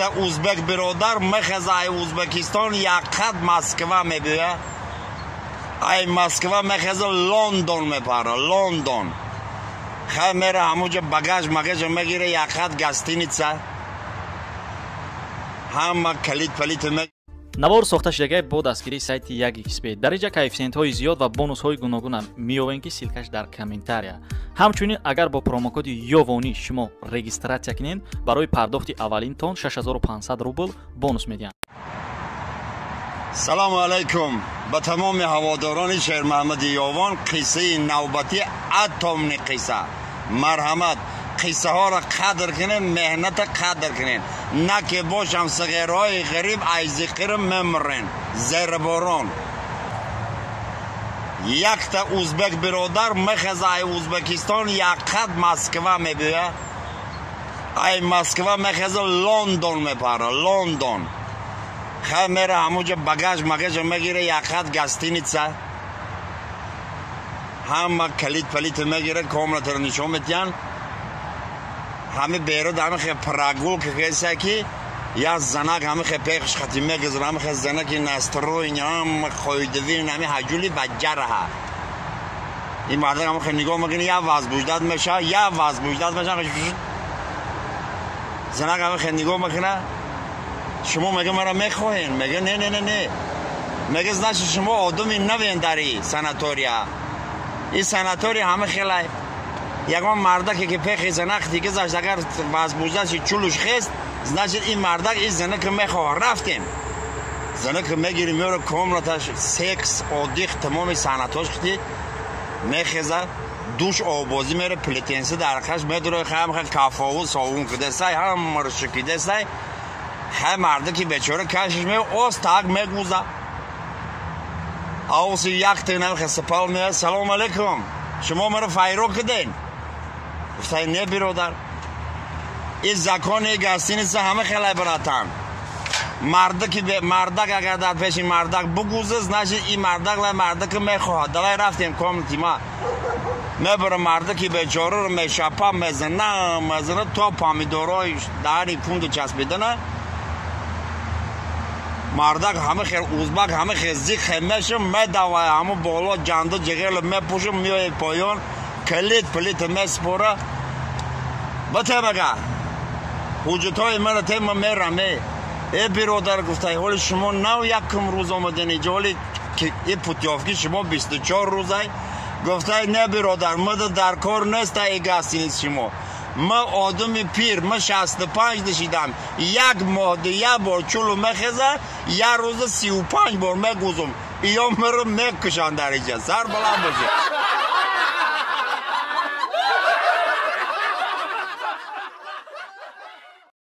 Якта узбек биродар мехеза ай Узбекистон якқад Москва мебиёя. Ай Москва мехеза Лондон мепара, Лондон. Хай мера ҳамуҷа багаж магажа мегира якқад гостиница. Ҳама калит палит Навор сохта шудагай бо дастгирии сайти 1xb. Дар инҷа коэффисиентҳои зиёд ва бонусҳои гуногунам меёбем, ки ссылка ш дар комментария. Ҳамчунин, агар бо промокоди Ёвонӣ шумо регистрация кунед, барои пардохти аввалинтон 6500 рубл бонус медиҳанд. Салому алайкум ба тамоми ҳаводорони Шермаҳмади Ёвон. Қиссаи навбатӣ, атомный қисса. Марҳамат, қиссаҳоро қадр кунед, меҳната қадр кунед. На ки бошам сағирҳои ғариб айзиқирм мемурен зерборон. Якта узбек биродар мехеза ай Узбекистон якқад Москва мебиёя. Ай Москва мехеза Лондон мепара, Лондон. Хай мера ҳамуҷа багаж магажа мегира якқад гостиница. Ҳама калит палит мегира, комната ро нишон медиҳанд. Ҳами беруд ҳами хе прогулка кеса ки я занак ҳами хе пехш хати мегузара, ҳами хе занаки настроен, ҳама қоидавин, ҳами ҳаҷули баҷараҳа. Ин мардак ҳами хе нигоҳ мекунӣ, я возбуждать меша, я возбуждать меша. Занак ҳами хе нигоҳ мекуна: «Шумо», мега, «маро мехоҳен?» Мега: «Не, не, не, не». Мега: «Значит, шумо одами навен дар и санатория. Ин санатория ҳама хелай. Ягон мардаке ки пехи занак дигазашт, агар возбуждать ши, чулуш хест, значит, ин мардак ин занака мехоҳа. Рафтем». Занака мегири, меёра комната ш, секс, отдых, тамоми санъатош хити. Мехеза, душ, обозӣ мера, полотенце дар қаш медура, хам кафову совун кидесай, ҳамаро шикидесай. Хай, мардаки бечора кашиш ме ос так мегуза. Ауси якте намхе сапал мея: «Салом алейкум, шумо маро файро киден?» Гуфтай: «Не, биродар, ин закони гостиница ҳама хелай, братан. Мардаки мардак агар дар пеши мардак бугуза, значит, ин мардак лай мардаки мехоҳад. Давай, рафтем комнати ма». Мебара мардаки бечораро, мешапа, мезана, мезана, то помидорои дари пунду часпидана. Мардак ҳама хел узбак, ҳама хел зиқ меша, медавай, ҳама боло ҷанду ҷиғел мепӯшам, меояй поён, калит палит меспора. Бате, мега, ҳуҷҷатҳои мара тема, мерам. Э, биродар, гуфтай, ҳоли шумо нав якум рӯз омаден иҷо, ҳоли и путёвка и шумо 24 рӯзай. Гуфтай: «Не, биродар, мада дар кор неста и гостиница шумо. Ма одами пир, ма 65 дашидам. Як моҳ як бор чулу мехеза, як рӯза 35 бор мегузум. Иё маро мекушанд дар иҷа. Сар баланд бошед».